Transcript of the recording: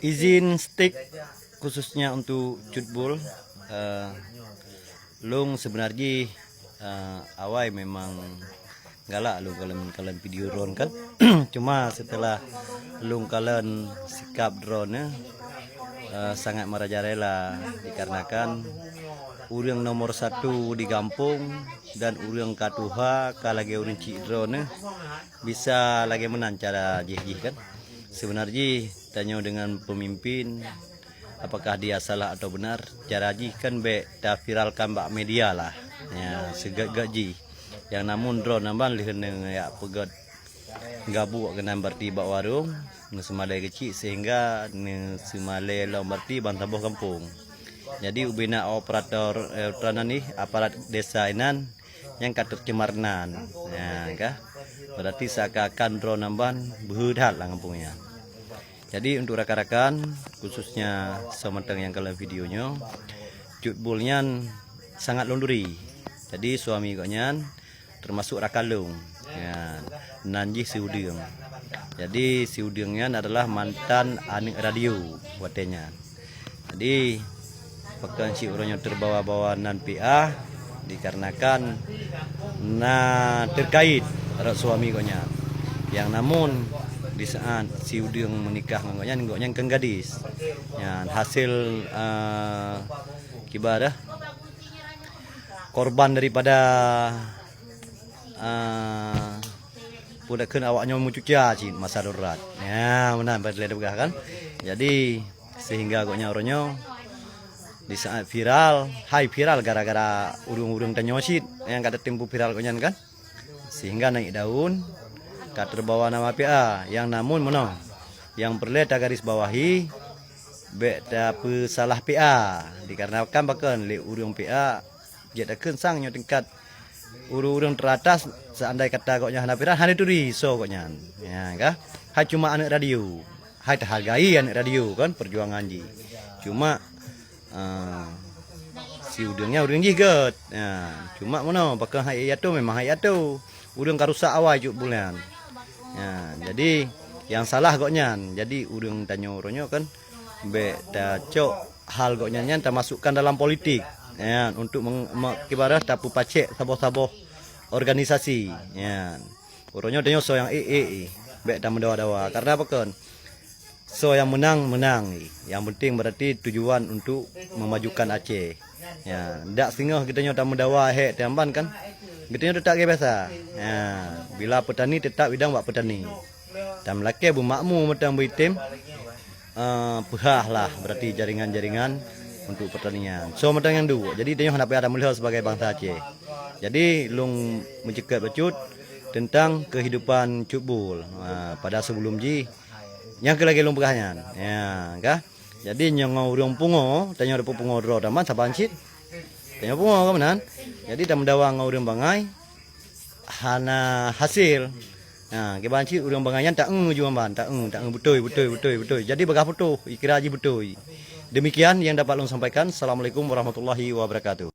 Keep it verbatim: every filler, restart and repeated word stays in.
Izin stik khususnya untuk Cut Bul. Eh, lôn sebenar jih, eh, awai memang galak lôn kalon, kalon video droe kan. Cuma setelah lôn kalon sikap droe, eh, sangat merajalela dikarenakan ureuëng nomor satu di gampông dan ureuëng ka tuha ka lagée ureuëng cik droe bisa lagée meunan cara jih-jih kan. Sebenar jih tanyoe dengan pemimpin, apakah dia salah atau benar, cara jih kan bék taviralkan bak media lah. Ya, seugét-gét jih. Yang namun droe namban lheueh nyan jak peugét gabuk keunan berarti bak warong, neuseumalée keuchik sehingga neuseumalée lom berarti ban saboh gampông. Jadi ubena operator, eh, operator nan nih, aparat desa inan nyang ka tercemar nan. Ya, kah? Berarti seakan-akan droe namban beuhe that lam gampông nyan. Jadi untuk rakan-rakan, khususnya soe mantong nyang kalon video nyoe, Cut Bul nyan sangat lôn turi. Jadi suami gobnyan termasuk rakan lôn. Ya, nan jih si Udeueng. Jadi si Udeueng nyan adalah mantan aneuëk radio watée nyan. Jadi pakon cit uroe nyoe terbawa-bawa nan P A dikarenakan na terkait rot suami gobnyan. Yang namun di saat si Udeueng menikah ngon gobnyan, gobnyan kon gadis. Nyan hasil, eh, kiban dah korban daripada, eh, peue takheun awak nyoe meucuca cit masa darurat. Ya, meunan pat lé peugah kan. Jadi sehingga gobnyan uroe nyoe di saat viral, hai viral gara-gara ureuëng-ureuëng tanyoe cit nyang ka tatimpu viral gobnyan kan. Sehingga naik daun ka terbawa nama P A yang namun meunoe. Yang peureulée tagaris bawahi bék tapeusalah P A dikarenakan pakon lé ureuëng P A jeuet takheun sang nyoe tingkat ureuëng-ureuëng teratas seandai kata gobnyan hana viral hana turi soe gobnyan. Ya kah? Hai cuma aneuëk radio. Hai tahargai aneuëk radio kan perjuangan jih. Cuma, ah, si Udeueng nyan ureuëng jih gét. Ya, cuma meunoe pakon hai Yato memang hai Yato. Ureuëng ka rusak awai Cut Bul nyan. Ya, jadi yang salah gobnyan. Jadi ureuëng tanyoe uroe nyoe kan bék tacok hal gobnyan nyan tamasukkan dalam politik. Ya, untuk meng-, me-, kiban dah tapeupacék saboh-saboh organisasi. Ya. Uroe nyoe tanyoe soe nyang ék-ék, bék tameudawa-dawa. Karena pakon? Soe nyang meunang, meunang. Yang penting berarti tujuan untuk memajukan Aceh. Ya, dak singoh geutanyoe tameudawa hék tamban kan? Geutanyoe teutap lagée biasa. Ya, bila petani teutap idong bak petani. Tameulakée beumakmu mantong beuitem, eh, peuhah lah berarti jaringan-jaringan untuk pertanian. Soe mantong nyang duek. Jadi tanyoe hana payah tameulhö sebagai bansa Aceh. Jadi lôn meuceuket bacut tentang kehidupan Cut Bul. Ha, pada sebelum jih nyang keu lagée lôn peugah nyan. Ya, kah? Jadi nyoe ngon ureuëng pungo, tanyoe dapeuet pungo droe tamban saban cit. Tanyoe pungo ka meunan. Jadi tameudawa ngon ureuëng bangai hana hasil. Ha, kiban cit ureuëng bangai nyan taeu juang ban, taeu, taeu beutôi, beutôi, beutôi, beutôi. Jadi bagah putôh, ikira jih beutôi. Demikian yang dapat lôn sampaikan. Assalamualaikum warahmatullahi wabarakatuh.